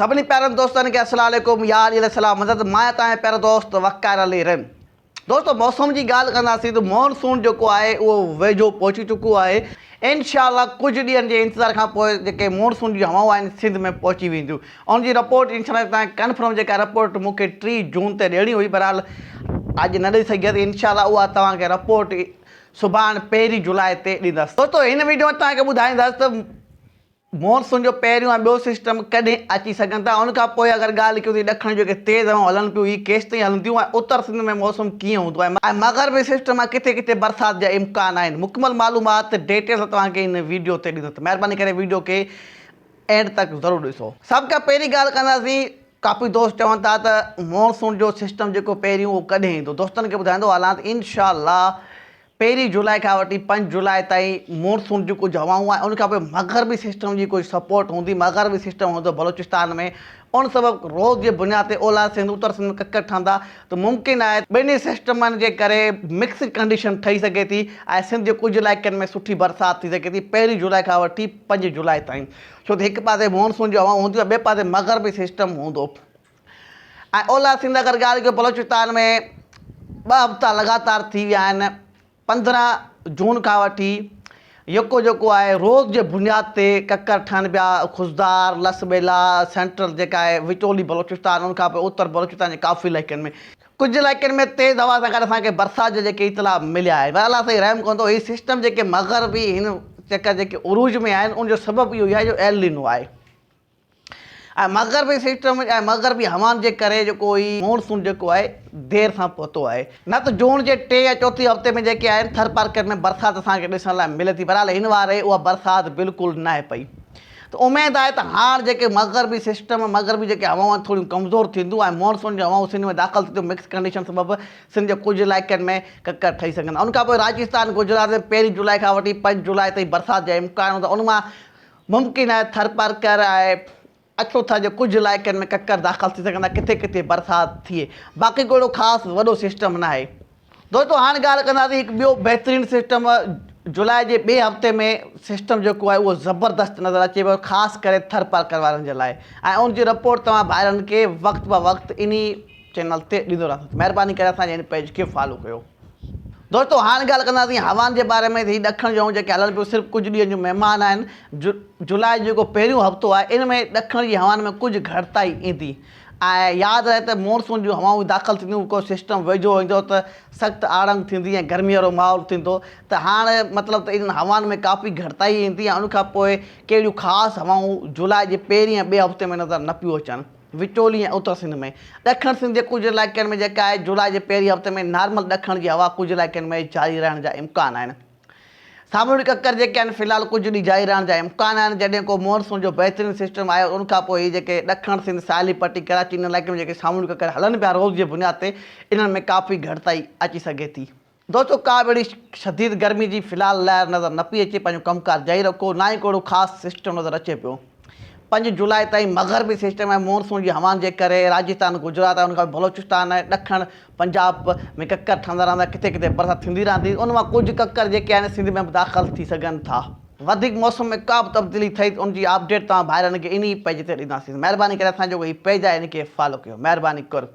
سڀني پيارن دوستن کي السلام عليڪم يا علي عليه السلام مدد مان توهان جو پيارو دوست وقار علي رند دوستو موسم جي ڳالهه ڪنداسين ته مونسون جيڪو آهي اهو ويجهو پهچي چڪو آهي انشاء الله ڪجهه ڏينهن جي انتظار کان پوء جيڪي مونسون جون هوائون آهن سنڌ ۾ پهچي وينديون ان جي رپورٽ انشاء الله توهان ڪنفرم جيڪا رپورٽ مون کي 3 جون تي ڏيڻي هئي بهرحال اڄ نه ڏئي سگهيس انشاء الله اها توهان کي رپورٽ سڀاڻ پهرين جولاء تي ڏيندس دوستو هن ويڊيو ۾ توهان کي ٻڌائيندس ته مونسون جو پهريون ۽ ٻيو سسٽم ڪڏهن اچي سگهن ٿا ان کان پوء اگر ڳالهه ڪيون ته ڏکڻ جون جيڪي تيز هوائون هلن پيون هي ڪيستائين هلنديون ۽ اتر سنڌ ۾ موسم ڪيئن هوندو ۽ مغربي سسٽم مان ڪٿي ڪٿي برسات جا امڪان آهن مڪمل معلومات ڊيٽيل سان توهان کي هن ويڊيو تي ڏيندس ته مهرباني ڪري ويڊيو کي اينڊ تڪ ضرور ڏسو. سڀ کان پهرين ڳالهه ڪنداسين ڪافي دوست چون ٿا ته مونسون جو سسٽم جيڪو پهريون اهو ڪڏهن ايندو دوستن کي ٻڌائيندو هلان ته انشاء الله پهرين جولاء کان وٺي پنج جولاء تائين مونسون جون ڪجهه هوائون ۽ ان کان پوء مغربي سسٽم جي ڪجهه سپورٽ هوندي، مغربي سسٽم هوندو بلوچستان ۾ ان سبب روز جي بنياد تي اولهه سنڌ، اتر سنڌ ۾ ڪڪر ٺهندا ته ممڪن آهي ته ٻنهي سسٽمن جي ڪري مڪسڊ ڪنڊيشن ٺهي سگهي ٿي ۽ سنڌ جي ڪجهه علائقن ۾ سٺي برسات ٿي سگهي ٿي پهرين جولاء کان وٺي پنج جولاء تائين ڇو ته هڪ پاسي مونسون جون هوائون هونديون ۽ ٻئي پاسي مغربي سسٽم هوندو. ۽ اولهه سنڌ اگر ڳالهه ڪيون بلوچستان ۾ ٻه هفتا لڳاتار ٿي ويا آهن 15 جون کان وٺي يڪو جيڪو آهي روز جي بنياد تي ڪڪر ٺهن پيا خضدار لس ٻيلا سينٽرل جيڪا آهي وچولي بلوچستان ان کان پوء اتر بلوچستان جي ڪافي علائقن ۾ ڪجهه علائقن ۾ تيز هوا سان گڏ اسان کي برسات جا جيڪي اطلاع مليا آهن بهرحال الله سائين رحم ڪندو هي سسٽم جيڪي مغربي هن چڪر جيڪي عروج ۾ آهن ان جو سبب اهو ئي آهي جو ايل نينو آهي ۽ مغربي سسٽم ۽ مغربي هوائن جي ڪري جيڪو هي مونسون جيڪو آهي دير سان پهتو آهي نه ته جون جي ٽئين يا چوٿين هفتي ۾ جيڪي آهن ٿرپارڪر ۾ برسات اسان کي ڏسڻ لاء ملي ٿي بهرحال هن واري اها برسات بلڪل ناهي پئي ته اميد آهي ته هاڻ جيڪي مغربي سسٽم مغربي جيڪي هوائون آهن ٿوريون ڪمزور ٿينديون ۽ مونسون جون هوائون سنڌ ۾ داخل ٿينديون مڪس ڪنڊيشن سبب سنڌ جي ڪجهه علائقن ۾ ڪڪر ٺهي سگهن ٿا ان کان پوء راجستان گجرات ۾ پهرين جولاء کان وٺي پنج جولاء تائين برسات جا امڪان هوندا ان مان ممڪن آهي ٿرپارڪر ۽ اڇو ٿر جي ڪجهه علائقن ۾ ڪڪر داخل ٿي سگهن ٿا ڪٿي ڪٿي برسات ٿئي باقي ڪو اهڙو خاص وڏو سسٽم ناهي. دوستو هاڻ ڳالهه ڪنداسين هڪ ٻيو بهترين سسٽم جولاء جي ٻئي هفتي ۾ سسٽم جيڪو آهي اهو زبردست نظر اچي پيو خاص ڪري ٿرپارڪر وارن جي لاء ۽ ان جي رپورٽ توهان ڀائرن کي وقت به وقت انهي چينل تي ڏيندو رهندس مهرباني ڪري اسان جي هن پيج کي فالو ڪيو. دوستو هاڻ ڳالهه ڪنداسين هوائن جي باري ۾ هي ڏکڻ جون جيڪي هلن پيون صرف ڪجهه ڏينهن جون مهمان آهن جولاء جو جيڪو پهريون هفتو آهي ان ۾ ڏکڻ جي هوائن ۾ ڪجهه گهٽتائي ايندي ۽ ياد رهي ته مونسون جون هوائون داخل ٿينديون ڪو سسٽم ويجهو ايندو ته سخت آڙنگ ٿيندي ۽ گرمي وارو ماحول ٿيندو ته هاڻ مطلب ته انهن هوائن ۾ ڪافي گهٽتائي ايندي ۽ ان کان پوء ڪهڙيون خاص هوائون جولاء جي پهرين ۽ ٻئي هفتي ۾ نظر نه پيون اچن. وچولي ۽ اتر سنڌ ۾ ڏکڻ سنڌ جي ڪجهه علائقن ۾ جيڪا آهي جولاء جي پهرين هفتي ۾ نارمل ڏکڻ جي هوا ڪجهه علائقن ۾ جاري رهڻ جا امڪان آهن. سامونڊي ڪڪر جيڪي آهن في الحال ڪجهه ڏينهن جاري رهڻ جا امڪان آهن جڏهن ڪو مونسون جو بهترين سسٽم آيو ان کان پوء هي جيڪي ڏکڻ سنڌ ساحلي پٽي ڪراچي انهن علائقن ۾ جيڪي سامونڊي ڪڪر هلن پيا روز جي بنياد تي انهن ۾ ڪافي گهٽتائي اچي سگهي ٿي. دوستو ڪا به اهڙي شديد گرمي جي في الحال لهر نظر نه پئي اچي پنهنجو ڪم ڪار جاري رکو نه ئي ڪو اهڙو خاص سسٽم نظر اچي پيو پنج جولاء تائين مغربي سسٽم ۽ مونسون جي هوائن جي ڪري راجستان گجرات ۽ ان کان پوء بلوچستان ۽ ڏکڻ پنجاب ۾ ڪڪر ٺهندا رهندا ڪٿي ڪٿي برسات ٿيندي رهندي ان مان ڪجهه ڪڪر جيڪي آهن سنڌ ۾ به داخل ٿي سگهن ٿا وڌيڪ موسم ۾ ڪا به تبديلي ٿئي ته ان جي اپڊيٽ توهان ڀائرن کي انهي پيج تي ڏينداسين مهرباني ڪري اسان جو هي پيج آهي ان کي فالو ڪيو مهرباني قرب.